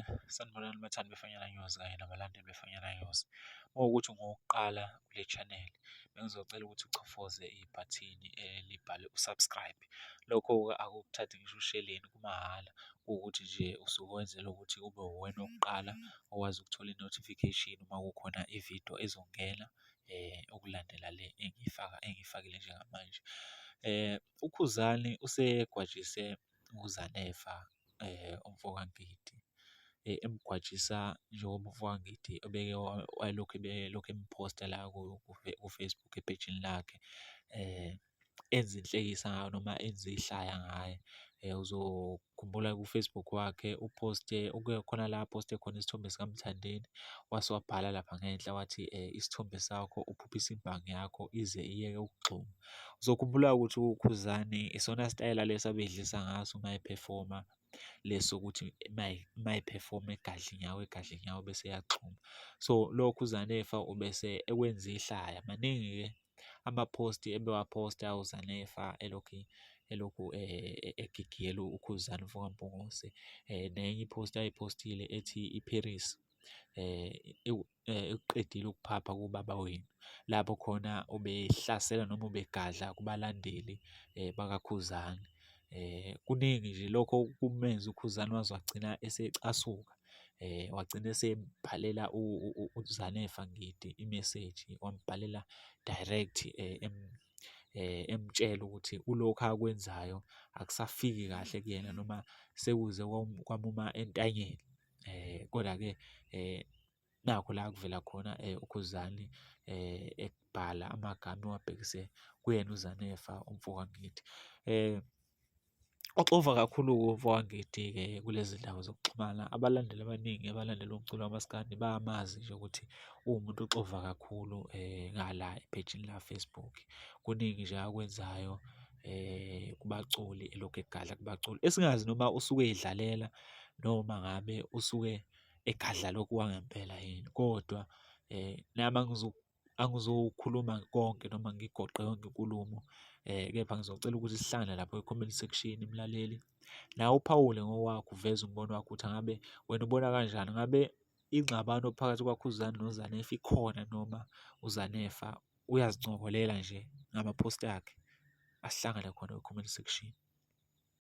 Sanibonani, sanibonani bathandi beFanyana News kanye nabalandeli beFanyana News. Uma kuwukuthi ungowokuqala kule channel, bengizocela ukuthi uchofoze ibhathini elibhalwe u-subscribe. Lokho-ke akukuthathi ngisho usheleni kumahhala, kuwukuthi nje usuke wenzela ukuthi ube uwena wokuqala okwazi ukuthola i-notification uma kukhona ividiyo ezongena ukulandela le engiyifaka engiyifakile njengamanje. UKhuzani usegwajise uZanefa umfokaNgidi, emgwajisa njengoba umfokaNgidi ebeke wayelokhu ebelokhu emphosta la ku-Facebook ephejini lakhe, enza inhlekisa ngaye noma enze ihlaya ngaye. Uzokhumbula ku-Facebook wakhe uphoste khona la aphoste khona isithombe sikaMthandeni, wase wabhala lapha ngenhla wathi, isithombe sakho uphuphisa imbangi yakho ize iyeke ukugxuma. Uzokhumbula-ke ukuthi uKhuzani isona sitayela lesi abedlisa ngaso uma ephefoma, lesi sokuthi uma ephefoma egadle inyawo, egadle inyawo bese eyagxuma. So, lokhu uZanefa ubese ekwenza ihlaya, maningi-ke amaphosti ebewaphosta uZanefa elokhu elokhu egigiyela uKhuzani umfokaMpungose. Nenye iphosti ayiphostile ethi i-Paris ikuqedile ukuphapha kubaba wenu, lapho khona ubehlasela noma ubegadla kubalandeli bakaKhuzani. Kuningi nje lokho kumenze uKhuzani waze wagcina esecasuka, wagcina esebhalela uZanefa Ngidi imeseji, wambhalela direct emtshela ukuthi kulokhu akwenzayo akusafiki kahle kuyena noma sekuze kwamuma entanyeni. Koda-ke nakhu la kuvela khona uKhuzani ebhala amagama ewabhekise kuyena uZanefa umfokaNgidi. Uxova kakhulu-ke umfokaNgidi-ke kulezi ndawo zokuxhumana. Abalandeli abaningi abalandela umculo kamaskandi bayamazi nje ukuthi uwumuntu oxova kakhulu ngala ephejini la-Facebook. Kuningi nje akwenzayo kubaculi elokhu egadla kubaculi, esingazi noma usuke ey'dlalela noma ngabe usuke egadla lokhu kwangempela yini, kodwa nami angizukukhuluma konke noma ngigoqe yonke inkulumo, kepha ngizocela ukuthi sihlangane lapho kwi-comment section mlaleli. Nawe uphawule ngokwakho uveze umbono wakho ukuthi angabe wena ubona kanjani, ngabe ingxabano phakathi kwaKhuzani noZanefa ikhona noma uZanefa uyazincokolela nje ngamaphosti akhe? Asihlangane khona kwi-comment section.